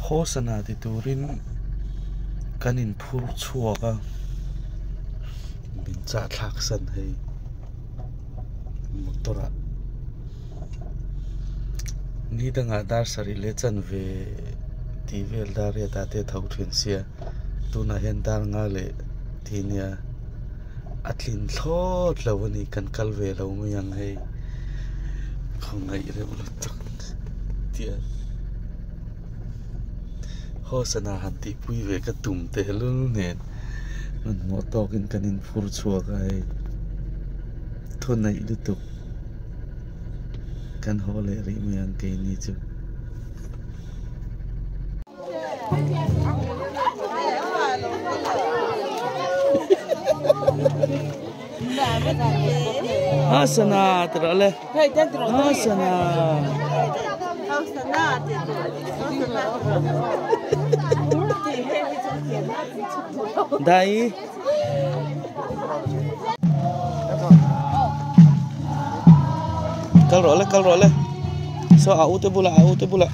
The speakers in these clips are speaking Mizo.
Hosana ti turin kan inphur chhuak a min chah thlak san hei motor ah ni dangah dar sarih leh chanve tih vel dar riat ah te a tho thin sia tunah hian dar nga leh ti nia a tlin thlawt lo a ni kan kal ve lo mai ang hei khawngaih reuh lutuk tia Hosana han tihpui ve ka tum tehlul nen hmanhmawh tawkin kan inphur chhuak a hei thaw neih lutuk kan haw leh rih mai ang keini chu. Hosana ti rawh le Hosana. Dai. Kal rawh le kal rawh le saw a u te bulah a u te bulah.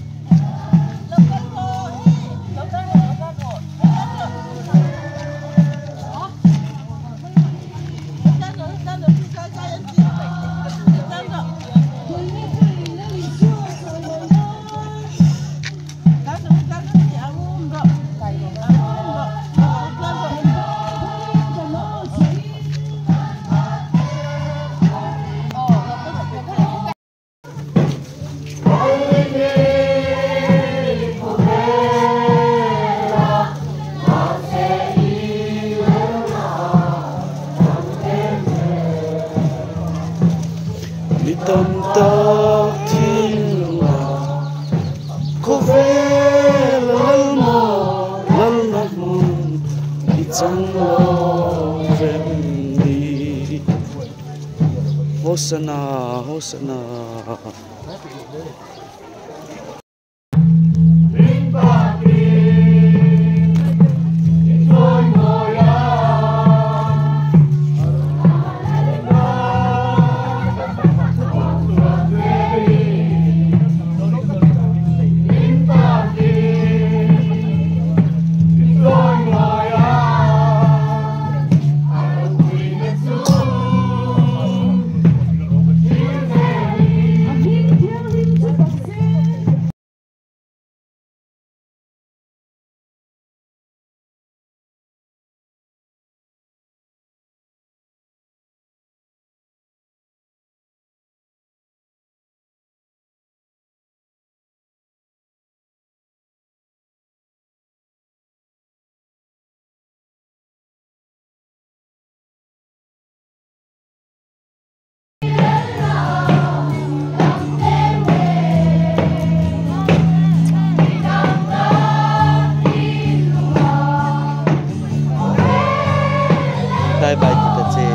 Mi tam tak thinlungah khawvel a lal maw lalna hmun i chang lo rem ni. Hosana Hosana. Bye bye ti ta che.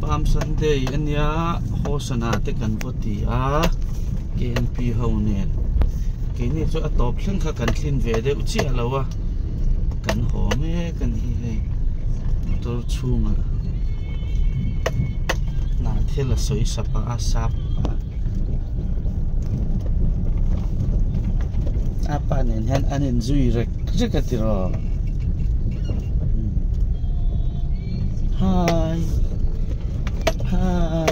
Palm Sunday a nia Hosana te kan va ti a K N P ho nen keini chu a tawp thleng kha kan thlin ve deuh chiah lo a kan haw mek a ni hei motor chhungah hnah thil a sawi sap a a sap a a pa nen hian an inzui rek rek a tiraw hi hi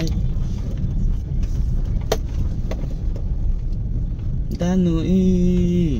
Danui.